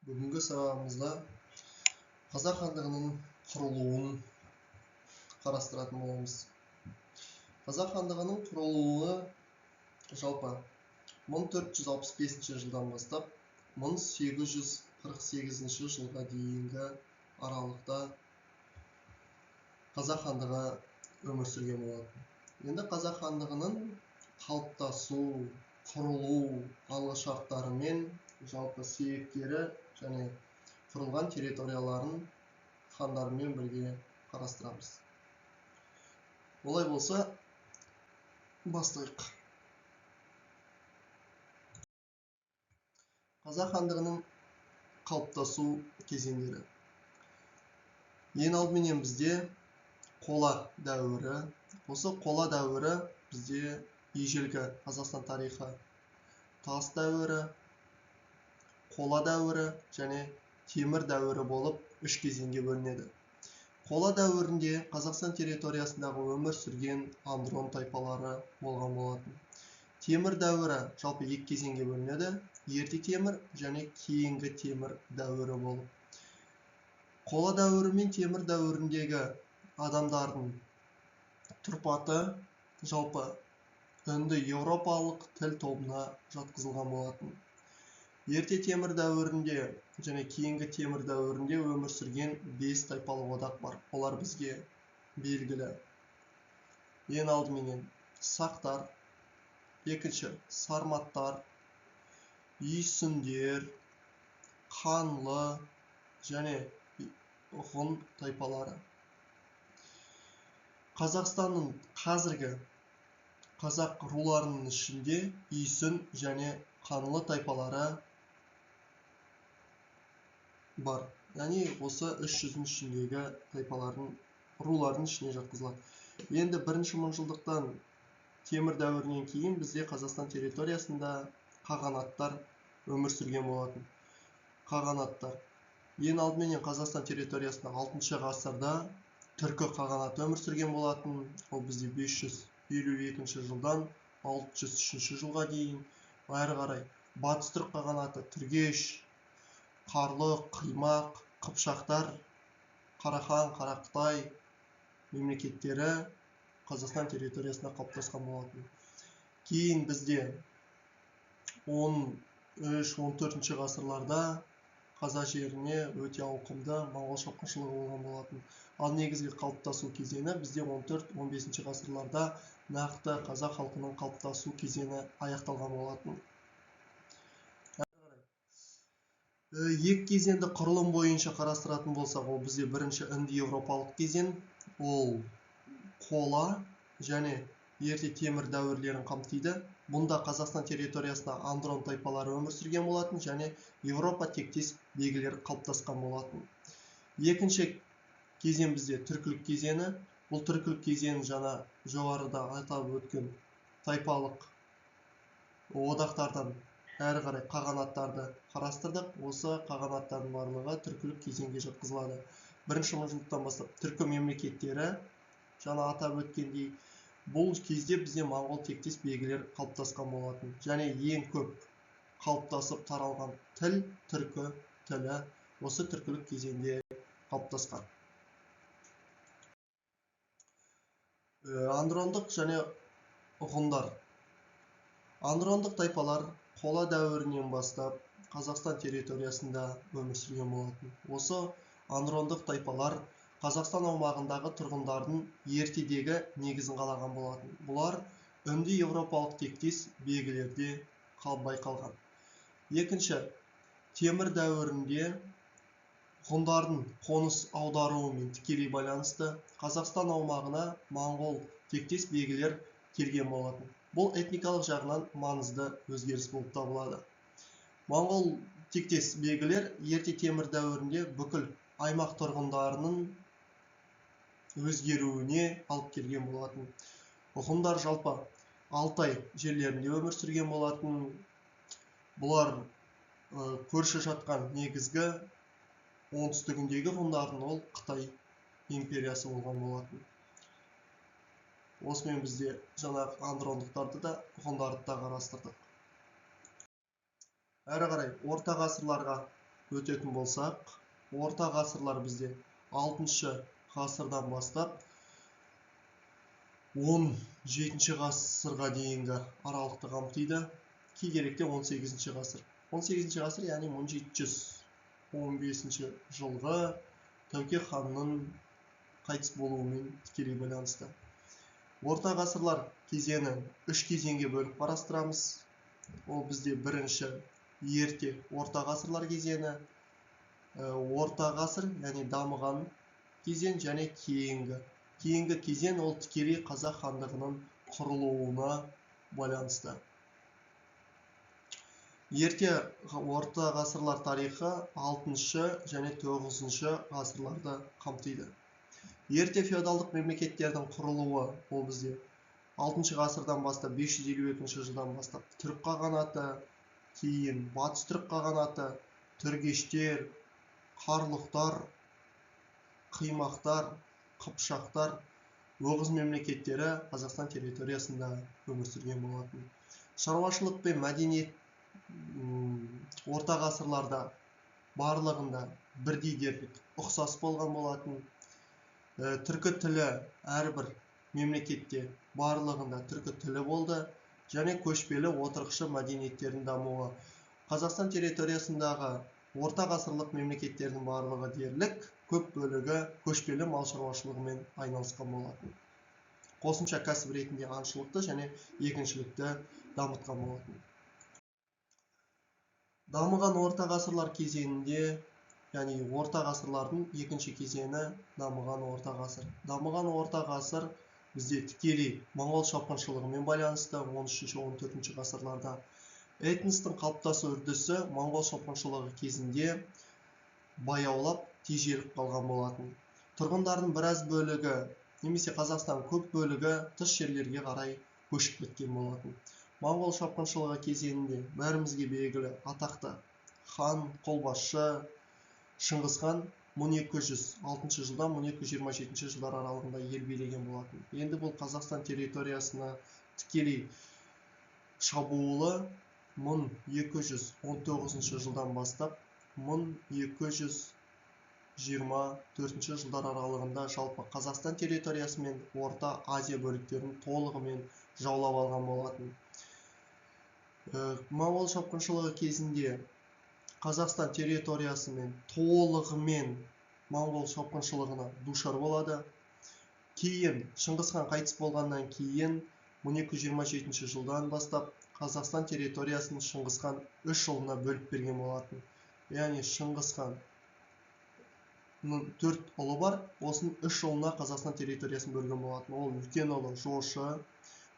Бүгінгі сабағымызда Қазақ хандығының құрылуын қарастыратын боламыз. Қазақ хандығының құрылуы жалпы 1465 жылдан бастап 1848 жылға дейінгі аралықта Қазақ хандығы өмір сүрген болатын. Енді Қазақ хандығының қалыптасу, құрылу алғышарттары мен жалпы себептері және құрылған территорияларын хандармен бірге қарастырамыз. Олай болса, бастайық. Қазақ хандығының қалыптасу кезеңдері. Ең алдыменен бізде қола дәуірі. Осы қола дәуірі бізде ежелгі Қазақстан тарихы тас дәуірі, қола дәуірі және темір дәуірі болып үш кезеңге бөлінеді. Қола дәуірінде Қазақстан территориясындағы өмір сүрген андрон тайпалары болған болатын. Темір дәуірі жалпы екі кезеңге бөлінеді: ерте темір және кейінгі темір дәуірі болып. Қола дәуірі мен темір дәуіріндегі адамдардың тұрпаты жалпы үнді-еуропалық тіл тобына жатқызылған болатын. Ерте темір дәуірінде және кейінгі темір дәуірінде өмір сүрген 5 тайпалық одақ бар. Олар бізге белгілі. Ең алдыменен сақтар, екінші сарматтар, үйсіндер, қанлы және ғұн тайпалары. Қазақстанның қазіргі қазақ руларының ішінде үйсін және қанлы тайпалары бар. Яғни осы 300-дің ішіндегі тайпалардың, рулардың ішіне жатқызылады. Енді бірінші мыңжылдықтан темір дәуірінен кейін бізде Қазақстан территориясында қағанаттар өмір сүрген болатын. Қағанаттар. Ең алдыменен Қазақстан территориясында 6 ғасырда түркі қағанаты өмір сүрген болатын. Ол бізде 552 жылдан 603 жылға дейін. Әрі қарай Батыс түрік қағанаты, Түргеш, Қарлық, Қимақ, Қыпшақтар, Қарахан, Қарақытай мемлекеттері Қазақстан территориясында қалыптасқан болатын. Кейін бізде 13-14 ғасырларда қазақ жеріне өте ауқымды моңғол шапқыншылығы болған болатын. Ал негізгі қалыптасу кезеңі бізде 14-15 ғасырларда нақты қазақ халқының қалыптасу кезеңі аяқталған болатын. Екі кезеңді құрылым бойынша қарастыратын болсақ, ол бізде бірінші үнді-еуропалық кезең, ол қола және ерте темір дәуірлерін қамтиды. Бұнда Қазақстан территориясында андрон тайпалары өмір сүрген болатын және Еуропа тектес белгілері қалыптасқан болатын. Екінші кезең бізде түркілік кезеңі. Бұл түркілік кезең жаңа жоғарыда атап өткен тайпалық одақтардан әрі қарай қағанаттарды қарастырдық. Осы қағанаттардың барлығы түркілік кезеңге жатқызылады. Бірінші мыңжылдықтан бастап түркі мемлекеттері, жаңа атап өткендей, бұл кезде бізде моңғол тектес белгілер қалыптасқан болатын. Және ең көп қалыптасып таралған тіл түркі тілі осы түркілік кезеңде қалыптасқан. Андрондық және ғұндар. Андрондық тайпалар қола дәуірінен бастап Қазақстан территориясында өмір сүрген болатын. Осы андрондық тайпалар Қазақстан аумағындағы тұрғындардың ертедегі негізін қалаған болатын. Бұлар үнді-еуропалық тектес белгілерде байқалған. Екінші, темір дәуірінде ғұндардың қоныс аударуымен тікелей байланысты Қазақстан аумағына моңғол тектес белгілер келген болатын. Бұл этникалық жағынан маңызды өзгеріс болып табылады. Моңғол тектес белгілер ерте темір дәуірінде бүкіл аймақ тұрғындарының өзгеруіне алып келген болатын. Ғұндар жалпы Алтай жерлерінде өмір сүрген болатын. Бұлар көрші жатқан негізгі оңтүстігіндегі ғұндардың ол Қытай империясы болған болатын. Осымен бізде жаңағы андрондықтарды да, ғұндарды да қарастырдық. Әрі қарай орта ғасырларға өтетін болсақ, орта ғасырлар бізде 6 ғасырдан бастап 17 ғасырға дейінгі аралықты қамтиды. Кей деректе 18 ғасыр. 18 ғасыр, яғни 1715 жылғы Тәуке ханның қайтыс болуымен тікелей байланысты. Орта ғасырлар кезеңін үш кезеңге бөліп қарастырамыз. Ол бізде бірінші ерте орта ғасырлар кезеңі, орта ғасыр, яғни дамыған кезең, және кейінгі. Кейінгі кезең ол тікелей Қазақ хандығының құрылуына байланысты. Ерте орта ғасырлар тарихы 6 және 9 ғасырларды қамтиды. Ерте феодалдық мемлекеттердің құрылуы ол бізде 6 ғасырдан бастап 552 жылдан бастап Түрік қағанаты, кейін Батыс Түрік қағанаты, түргештер, қарлұқтар, қимақтар, қыпшақтар, оғыз мемлекеттері Қазақстан территориясында өмір сүрген болатын. Шаруашылық пен мәдениет орта ғасырларда барлығында бірдей дерлік ұқсас болған болатын. Түркі тілі әрбір мемлекетте барлығында түркі тілі болды және көшпелі отырықшы мәдениеттердің дамуы. Қазақстан территориясындағы орта ғасырлық мемлекеттердің барлығы дерлік көп бөлігі көшпелі мал шаруашылығымен айналысқан болатын. Қосымша кәсіп ретінде аңшылықты және егіншілікті дамытқан болатын. Дамыған орта ғасырлар кезеңінде, яғни орта ғасырлардың екінші кезеңі дамыған орта ғасыр. Дамыған орта ғасыр бізде тікелей моңғол шапқыншылығымен байланысты 13-14 ғасырларда. Этностың қалыптасу үрдісі моңғол шапқыншылығы кезінде баяулап тежеліп қалған болатын. Тұрғындардың біраз бөлігі немесе Қазақстан көп бөлігі тыс жерлерге қарай көшіп кеткен болатын. Моңғол шапқыншылығы кезеңінде бәрімізге белгілі атақты хан, қолбасшы Шыңғыс хан 1206 жылдан 1227 жылдар аралығында ел билеген болатын. Енді бұл Қазақстан территориясына тікелей шабуылы 1219 жылдан бастап 1224 жылдар аралығында жалпы Қазақстан территориясы мен Орта Азия бөліктерін толығымен жаулап алған болатын. Моңғол шапқыншылығы кезінде Қазақстан территориясымен толығымен моңғол шапқыншылығына душар болады. Кейін Шыңғыс хан қайтыс болғаннан кейін 1227 жылдан бастап Қазақстан территориясын Шыңғыс хан үш ұлына бөліп берген болатын. Яғни Шыңғыс ханның 4 ұлы бар, осының 3 ұлына Қазақстан территориясын бөлген болатын. Ол үлкен ұлы Жошы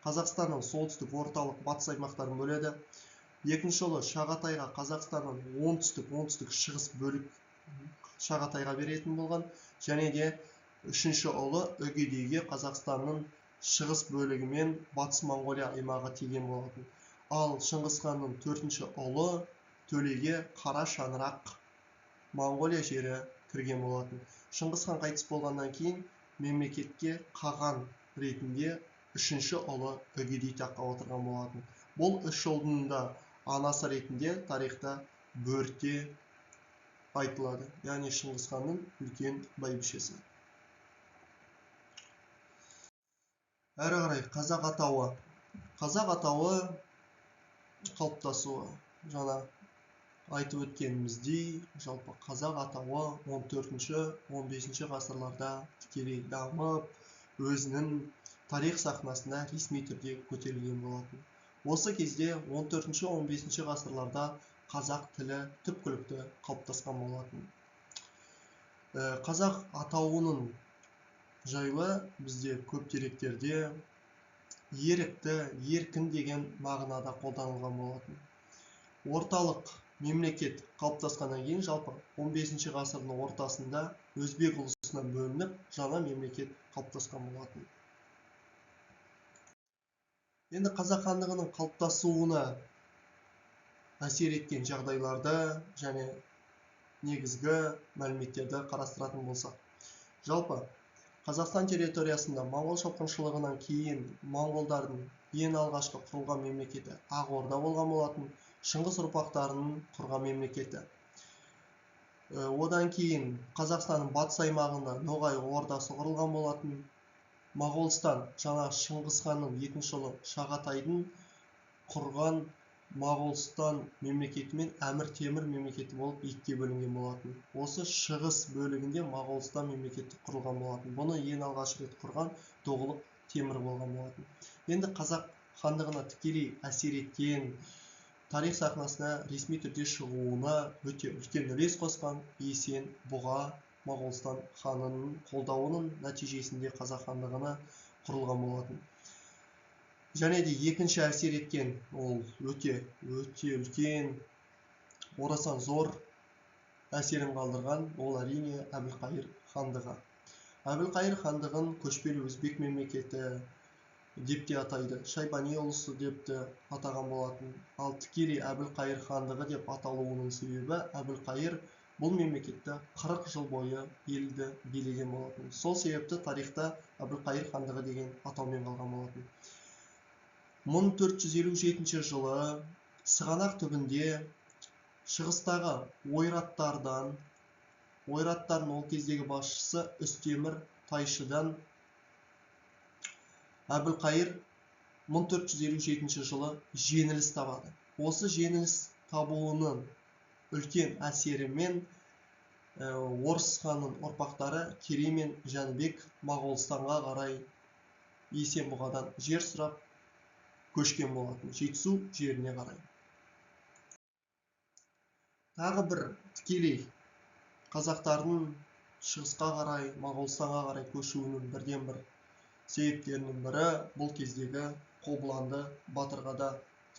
Қазақстанның солтүстік, орталық, батыс аймақтарын бөледі. Екінші ұлы Шағатайға Қазақстанның оңтүстік, оңтүстік шығыс бөлік Шағатайға беретін болған. Және де үшінші ұлы Үгедейге Қазақстанның шығыс бөлігі мен Батыс Моңғолия аймағы тиген болатын. Ал Шыңғыс ханның төртінші ұлы Төлеге Қара Шаңырақ Моңғолия жері кірген болатын. Шыңғыс хан қайтыс болғаннан кейін мемлекетке қаған ретінде үшінші ұлы Үгедей таққа отырған болатын. Бұл үш ұлдың да анасы ретінде тарихта Бөрте айтылады, яғни Шыңғыс ханның үлкен бәйбішесі. Әрі қарай қазақ атауы. Қазақ атауы қалыптасуы. Жаңа айтып өткеніміздей, жалпы қазақ атауы 14-15 ғасырларда тікелей дамып, өзінің тарих сахнасына ресми түрде көтерілген болатын. Осы кезде 14-15 ғасырларда қазақ тілі түпкілікті қалыптасқан болатын. Қазақ атауының жайлы бізде көп деректерде ерікті, еркін деген мағынада қолданылған болатын. Орталық мемлекет қалыптасқаннан кейін жалпы 15 ғасырдың ортасында өзбек ұлысынан бөлініп, жаңа мемлекет қалыптасқан болатын. Енді Қазақ хандығының қалыптасуына әсер еткен жағдайларды және негізгі мәліметтерді қарастыратын болсақ. Жалпы Қазақстан территориясында моңғол шапқыншылығынан кейін моңғолдардың ең алғашқы құрылған мемлекеті Ақ Орда болған болатын, Шыңғыс ұрпақтарының құрған мемлекеті. Одан кейін Қазақстанның батыс аймағында Ноғай ордасы құрылған болатын. Моғолстан жаңа Шыңғыс ханның екінші ұлы Шағатайдың құрған Моғолстан мемлекеті мен Әмір Темір мемлекеті болып екіге бөлінген болатын. Осы шығыс бөлігінде Моғолстан мемлекеті құрылған болатын. Бұны ең алғаш рет құрған Доғлық Темір болған болатын. Енді Қазақ хандығына тікелей әсер еткен, тарих сахнасына ресми түрде шығуына өте үлкен үлес қосқан Есен Бұға Моғолстан ханының қолдауының нәтижесінде Қазақ хандығына құрылған болатын. Және де екінші әсер еткен, ол өте өте үлкен, орасан зор әсерін қалдырған, ол әрине Әбілқайыр хандығы. Әбілқайыр хандығын көшпелі өзбек мемлекеті деп те атайды, Шайбани ұлысы деп те атаған болатын. Ал тікелей Әбілқайыр хандығы деп аталуының себебі, Әбілқайыр бұл мемлекетті 40 жыл бойы елді билеген болатын. Сол себепті тарихта Әбілқайыр хандығы деген атаумен қалған болатын. 1457 жылы Сығанақ түбінде шығыстағы ойраттардан, ойраттардың ол кездегі басшысы Үстемір Тайшыдан Әбілқайыр 1457 жылы жеңіліс табады. Осы жеңіліс табуының үлкен әсерімен орыс ханның ұрпақтары Керей мен Жәнібек Моғолстанға қарай Есен Бұғадан жер сұрап көшкен болатын, Жетісу жеріне қарай. Тағы бір тікелей қазақтардың шығысқа қарай, Моғолстанға қарай көшуінің бірден бір себептерінің бірі бұл кездегі Қобыланды батырға да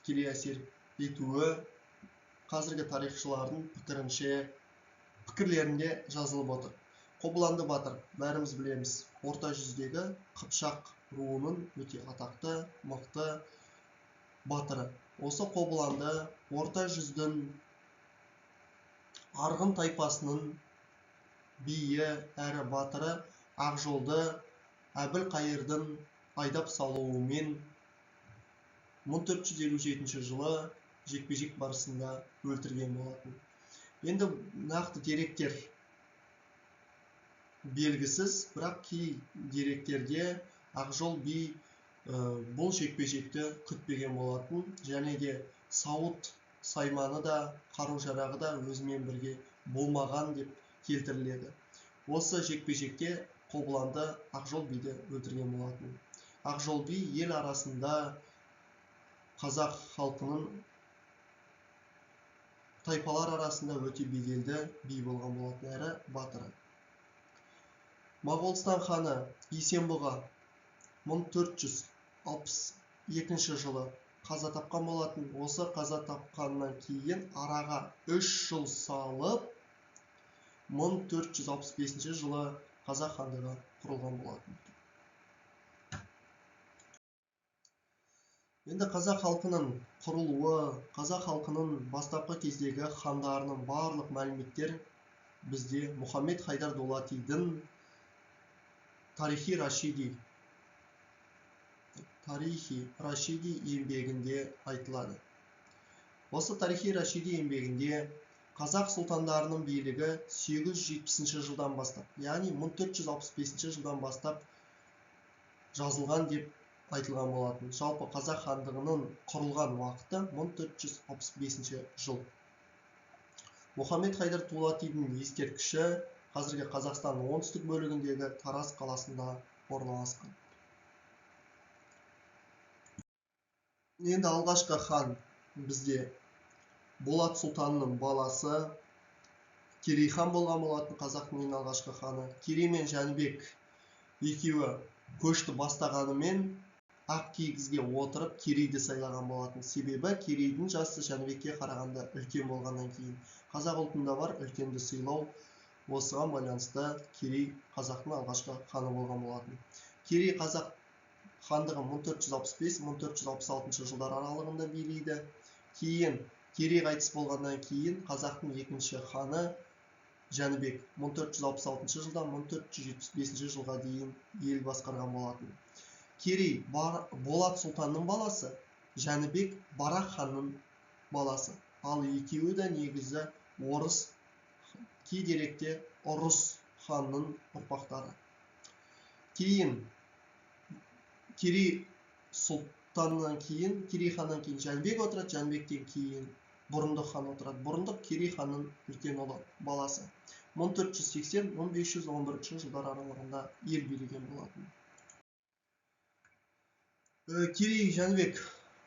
тікелей әсер етуі қазіргі тарихшылардың пікірінше, пікірлерінде жазылып отыр. Қобыланды батыр, бәріміз білеміз, Орта жүздегі Қыпшақ руының өте атақты, мықты батыры. Осы Қобыланды Орта жүздің Арғын тайпасының биі әрі батыры Ақжолды Әбілқайырдың айдап салуымен 1457 жылы жекпе-жек барысында өлтірген болатын. Енді нақты деректер белгісіз, бірақ кей деректерде Ақжол би бұл жекпе-жекті күтпеген болатын, және де сауыт сайманы да, қару-жарағы да өзімен бірге болмаған деп келтіріледі. Осы жекпе-жекте Қобыланды Ақжол биді өлтірген болатын. Ақжол би ел арасында қазақ халқының тайпалар арасында өте беделді би болған болатын, әрі батыры. Моғолстан ханы Есенбұға 1462 жылы қаза тапқан болатын. Осы қаза тапқаннан кейін араға 3 жыл салып 1465 жылы Қазақ хандығы құрылған болатын. Енді қазақ халқының құрылуы, қазақ халқының бастапқы кездегі хандарының барлық мәліметтер бізде Мұхаммед Хайдар Дулатидің Тарихи Рашиди еңбегінде айтылады. Осы Тарихи Рашиди еңбегінде қазақ сұлтандарының билігі 870 жылдан бастап, яғни 1465 жылдан бастап жазылған деп айтылған болатын. Жалпы қазақ хандығының құрылған уақыты 1465 жыл. Мұхаммед Хайдар Дулатидің ескерткіші қазіргі Қазақстанның оңтүстік бөлігіндегі Тараз қаласында орналасқан. Енді алғашқы хан бізде Болат сұлтанның баласы Керей хан болған болатын, қазақтың ең алғашқы ханы. Керей мен Жәнібек екеуі көшті бастағанымен ақ кигізге отырып Керейді сайлаған болатын. Себебі Керейдің жасы Жәнібекке қарағанда үлкен болғаннан кейін қазақ ұлтында бар үлкенді сыйлау, осыған байланысты Керей қазақтың алғашқы ханы болған болатын. Керей қазақ хандығын 1465-1466 жылдар аралығында билейді. Кейін Керей қайтыс болғаннан кейін қазақтың екінші ханы Жәнібек 1466 жылдан 1475 жылға дейін ел басқарған болатын. Керей Болат сұлтанның баласы, Жәнібек Барақ ханның баласы. Ал екеуі де негізі орыс Кей деректе Ұрыс ханның ұрпақтары. Кейін Керей сұлтаннан кейін, Керей ханнан кейін Жәнібек отырады, Жәнібектен кейін Бұрындық хан отырады. Бұрындық Керей ханның үлкен ұлы, баласы. 1480-1511 жылдар аралығында ел билеген болатын. Керей, Жәнібек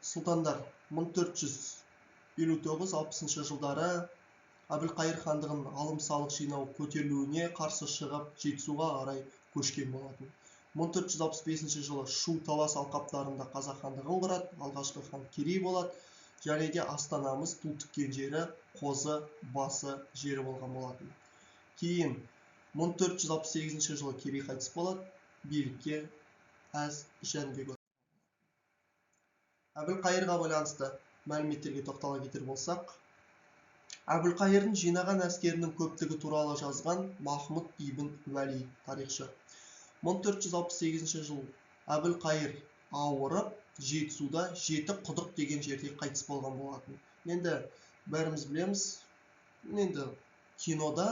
сұлтандар 1459-60 жылдары Әбілқайыр хандығының алым салық жинау көтерілуіне қарсы шығып, Жетісуға қарай көшкен болатын. 1465 жылы Шу Талас алқаптарында қазақ хандығын құрады. Алғашқы хан Керей болады. Және де астанамыз ту тіккен жері Қозы басы жері болған болатын. Кейін 1468 жылы Керей қайтыс болады, билікке Әз Жәнібек отырады. Әбілқайырға байланысты мәліметтерге тоқтала кетер болсақ, Әбілқайырдың жинаған әскерінің көптігі туралы жазған Махмұд ибн Уәли тарихшы. 1468 жыл Әбілқайыр ауырып, Жетісуда Жеті құдық деген жерде қайтыс болған болатын. Енді бәріміз білеміз, енді кинода,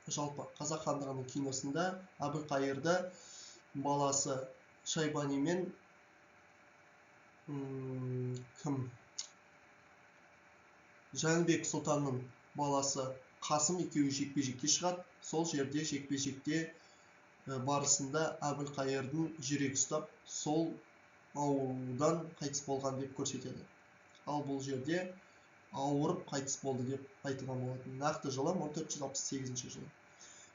жалпы қазақ хандығының киносында Әбілқайырды баласы Шайбани мен кім? Жәнібек сұлтанның баласы Қасым екеуі жекпе-жекке шығады. Сол жерде жекпе-жекте барысында Әбілқайырдың жүрегі ұстап, сол аурудан қайтыс болған деп көрсетеді. Ал бұл жерде ауырып қайтыс болды деп айтылған болатын. Нақты жылы 1468 жылы.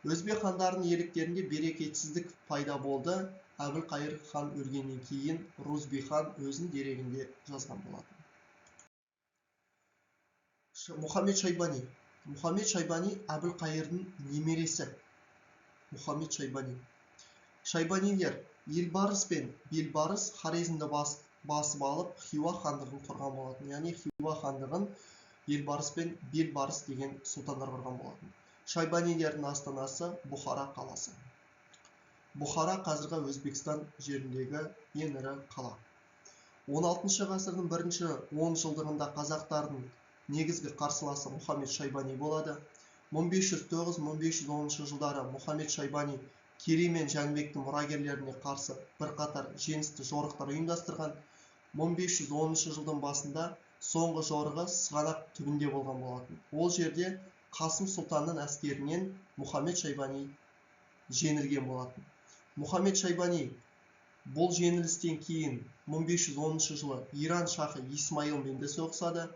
Өзбек хандарының иеліктерінде берекетсіздік пайда болды. Әбілқайыр хан өлгеннен кейін Рузби хан өзінің дерегінде жазған болатын. Мұхаммед Шайбани. Мұхаммед Шайбани Әбілқайырдың немересі. Мұхаммед Шайбани. Шайбанилер Елбарыс пен Белбарыс Хорезмді басып алып, Хиуа хандығын құрған болатын. Яғни Хиуа хандығын Елбарыс пен Белбарыс деген сұлтандар құрған болатын. Шайбанилердің астанасы Бұхара қаласы. Бұхара қазіргі Өзбекстан жеріндегі ең ірі қала. 16 ғасырдың бірінші 10 жылдығында қазақтардың негізгі қарсыласы Мұхаммед Шайбани болады. 1509-1510 жылдары Мұхаммед Шайбани Керей мен Жәнібектің мұрагерлеріне қарсы бірқатар жеңісті жорықтар ұйымдастырған. 1510 жылдың басында соңғы жорығы Сығанақ түбінде болған болатын. Ол жерде Қасым сұлтанның әскерінен Мұхаммед Шайбани жеңілген болатын. Мұхаммед Шайбани бұл жеңілістен кейін 1510 жылы Иран шахы Исмаилмен де соғысады.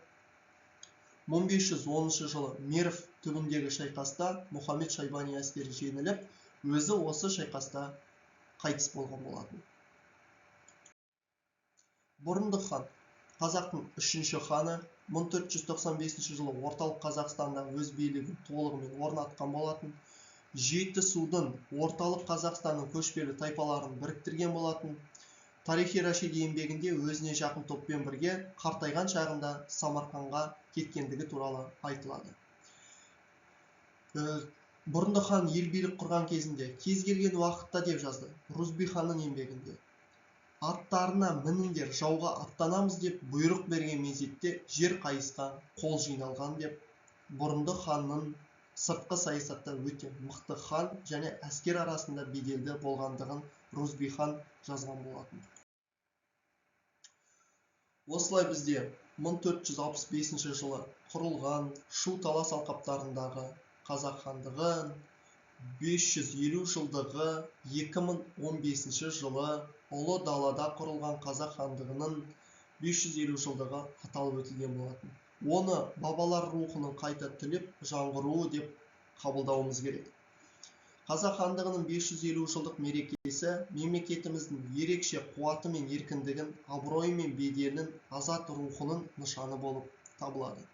1510 жылы Мерв түбіндегі шайқаста Мұхаммед Шайбани әскері жеңіліп, өзі осы шайқаста қайтыс болған болатын. Бұрындық хан қазақтың үшінші ханы. 1495 жылы Орталық Қазақстанда өз билігін толығымен орнатқан болатын. Жетісудың Орталық Қазақстанның көшпелі тайпаларын біріктірген болатын. Тарихи Рашиди еңбегінде өзіне жақын топпен бірге қартайған шағында Самарқанға кеткендігі туралы айтылады. Бұрындық хан ел билік құрған кезінде кез келген уақытта деп жазды Рузби ханның еңбегінде. Аттарына мініңдер, жауға аттанамыз деп бұйрық берген мезетте жер қайысқан, қол жиналған деп Бұрындық ханның сыртқы саясатта өте мықты хан және әскер арасында беделді болғандығын Рузби хан жазған болатын. Осылай бізде 1465 жылы құрылған Шу Талас алқаптарындағы қазақ хандығы 550 жылдығы 2015 жылы Ұлы далада құрылған қазақ хандығының 550 жылдығы аталып өтілген болатын. Оны бабалар рухының қайта түлеп жаңғыруы деп қабылдауымыз керек. Қазақ хандығының 550 жылдық мерекесі мемлекетіміздің ерекше қуаты мен еркіндігін, абыройы мен беделінің, азат рухының нышаны болып табылады.